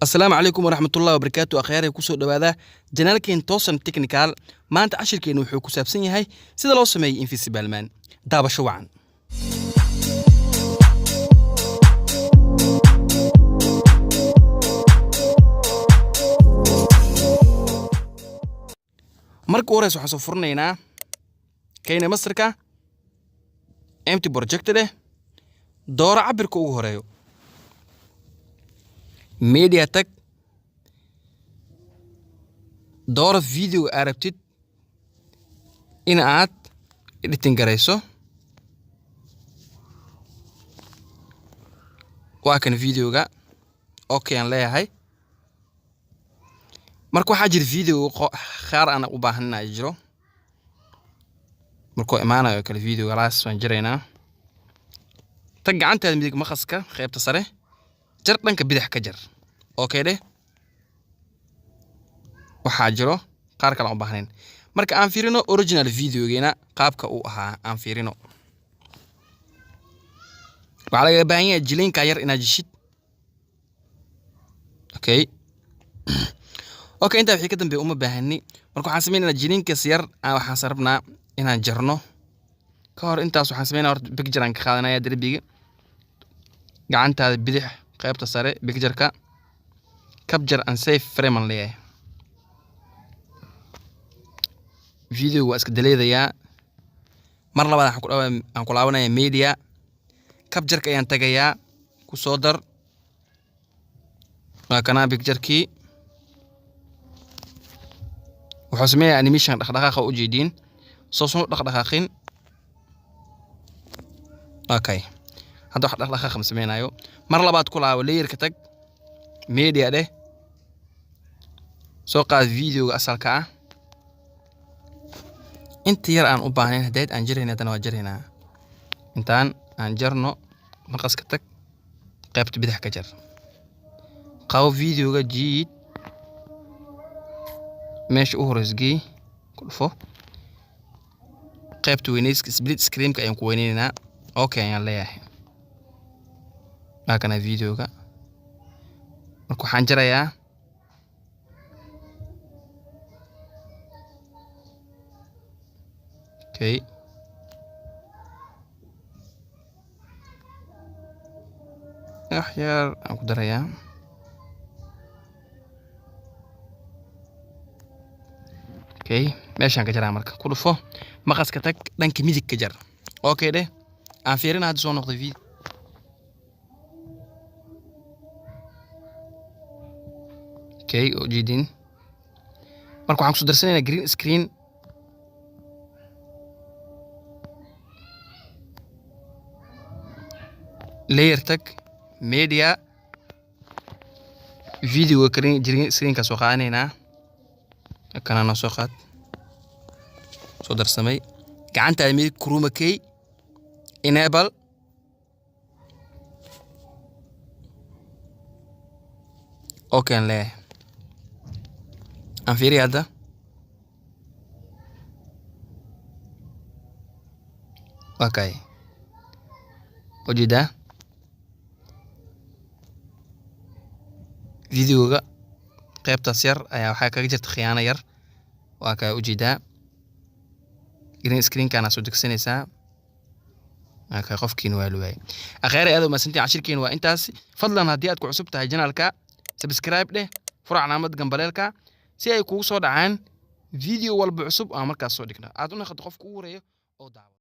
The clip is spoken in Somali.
Asalaamu calaykum waraxmatullahi wabarakaatu. Akhyaarey, kusoo dhawaada channelkeen Toosan Technical. Maanta cashirkeenu wuxuu ku saabsan yahay sida loo sameeyo Invisible Man. Daabasho wacan. Marka u horeysa waxaan soo furinaynaa KineMasterka, empty project leh. Dooro cabirka ugu horeeyo, media tag, dooro video aad rabtid in aad editing garayso. Waa kan videoga, okay aan leeyahay. Marka waxaa jira video qaar aan u baahan ay jiro. Markuu imaanayo kale videoga laas waan jiraynaa. Tag gacantaada midig, maqaska qaybta sare jar, dhanka bidix ka jar, okay dheh. Waxaa jiro qaar kale aan u baahnayn. Marka aan fiirino original videogeena qaabka uu ahaa aan fiirino. Waxaa lagaga baahan yahay jilinka yar inaad jishid. Okay, intaa wixii ka dambeeya uma baahani. Marka waxaan sameynaynaa jilinkas yar, waxaan rabnaa inaan jarno. Ka hor intaas waxaan sameynaa horta picture aan ka qaadanaya derbiga. Gacantaada bidix, qaybta sare, pictureka, capture and save frame aan leeyahay. Video waa iska daleedayaa. Mar labaad waxaan ku dhawaa aan ku laabanaya media, captureka ayaan tagayaa, ku soo dar. Waa kanaa picturekii. Wuxuu sameeyaa animation, dhaqdhaqaaqa u jeediin soo dhaqdhaqaaqin. Okay, hadda wax dhaqdhaqaaqa ma sameynayo. Mar labaad ku laabo, layerka tag, media dheh, soo qaad videoga asalka ah. Inta yar aan u baahnayn haddayd aan jarayna, haddana waa jaraynaa. Intaan aan jarno, maqaska tag, qaybta bidix ka jar, qabo videoga, jiid, meesha u horeysa gey, ku dhufo. Qaybta weyneyska, split screenka ayaan ku weyneynaa, okay ayaan leeyahay. Waa kana videoga. Marka waxaan jarayaa okay, wax yar aan ku darayaa. Okay, meeshaan ka jaraa. Marka ku dhufo, maqaska tag, dhanka midig ka jar, okay dheh. Aan fiirina hadda soo noqday video. Okay, oo jeedin. Marka waxaan kusoo darsanaynaa green screen. Layer tag, media, videoga green screenka soo qaadanaynaa. Kana noo soo qaad, soo darsamay. Gacantaada midig, chroma key enable. Okay aan leeyahay. Aan fiiriya hadda. Okay, ujeedaa videoga qaybtaas yar ayaa waxaa kaga jirta khiyaano yar. Waa kaa ujeedaa, green screenkana soo degsanaysaa. Okay, qofkiina waa la waayay. Akhyaaray, aad u mahadsantihiin. Cashirkeena waa intaas. Fadlan, haddii aad ku cusub tahay channelka, subscribe dheh, fura calaamad gambaleelka si ay kugu soo dhacaan video walba cusub aan markaas soo dhigno, aad u naqato qofka ugu horeeyo oo daawa.